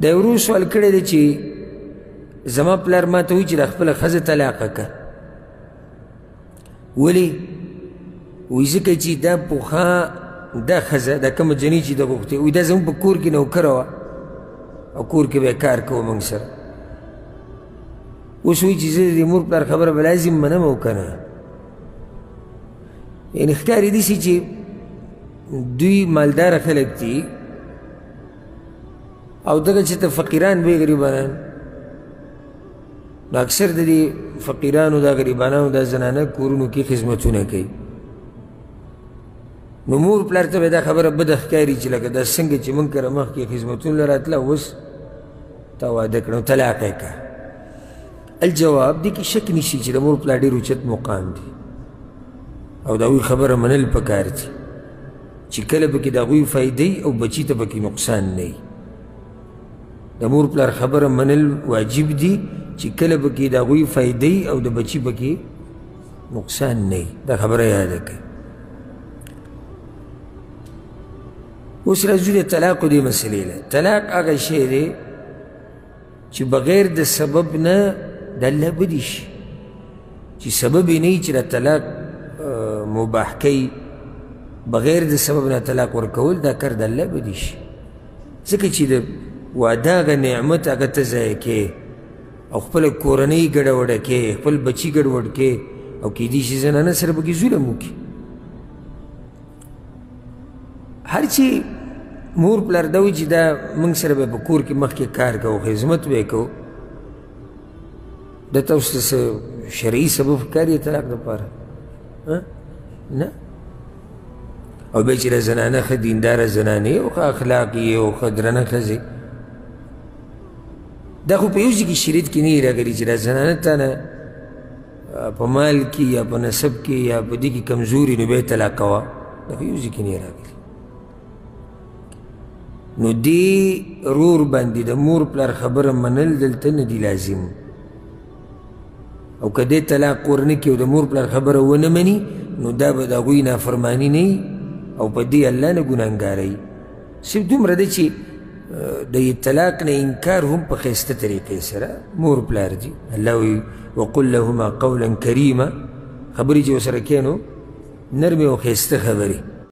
دا ورور سوال کړی دی چې زما پلار ما ته وایي چې د خپله ښځه طلاقه کړه. ولې؟ وایي ځکه چې دا پخوا دا ښځه، دا کومه جنۍ چې ده غوښتې، وایي دا زموږ په کور کې نوکره وه او کور کې به یې کار کوه موږ سره. اوس وایي چې زه د دې مور پلار خبره به لازم منم او که نه؟ یعنې ښکاري داسې چې دوی مالداره خلک دي او دغه چې ته فقیران وي غریبانان، نو اکثر د دې فقیرانو دا غریبانانو دا زنانه کورونو کې خدمتونه کوي. نو مور پلار ته به دا خبره بده ښکاري چې لکه دا څنګه چې موږ کره مخکې خدمتونه له راتله، اوس تا واده کړه نو طلاق یې کړه. الجواب دې کې شک نشي چې د مور پلار ډېر اوچت مقام دی او د هغوی خبره منل پکار دي چې کله پکې د هغوی فایده او بچي ته پکې نقصان نه وي. د مور پلار خبره منل واجب دي چې کله پکې د هغوی فایده او د بچي پکې نقصان نه وي. دا خبره یاده کړئ. اوس راځو د طلاق دې مسئلې له. طلاق هغه شی دی چې بغیر د سبب نه د الله بدي شي، چې سبب یې نه وي چې د طلاق مباح کوي، بغیر د سبب نه طلاق ورکول دا کار د الله بدي شي. ځکه چې د واده هغه نعمت هغه ته ضایع کوې او خپله کورنۍ ګډوډه کوې، خپل بچي ګډوډ کوې او کیدای شي زنانه سره پکې ظلم وکړي. هر چې مور پلار دا وایي چې دا موږ سره به په کور کې مخکې کار کوو، خدمت به یې کوو، دا تاسو ته څه شرعي سبب ښکاري طلاق دپاره؟ نه. او بیا چې دا زنانه ښه دینداره زنانې او ښه اخلاق یې او ښه درنه ښځې، دا خو په یو ځای کې شریعت کې نه دي راغلي چې دا زنانه تا نه په مال کې یا په نسب کې یا په دې کې کمزوري نو بیا یې طلاقوه، دا خو یو ځای کې نه دي راغلي. نو دې رور باندې د مور پلار خبره منل دلته نه دي لازم، او که دې طلاق ورنه کړي او د مور پلار خبره ونه مني نو دا به د هغوی نافرماني نه وي او په دې الله نه ګناهګاروي. صرف دومره ده چې د طلاق نه انکار هم په ښایسته طریقې سره مور پلار دي. الله وایي وقل لهما قولا کریما، خبرې چې ورسره کوې نو نرمې او ښایسته خبرې.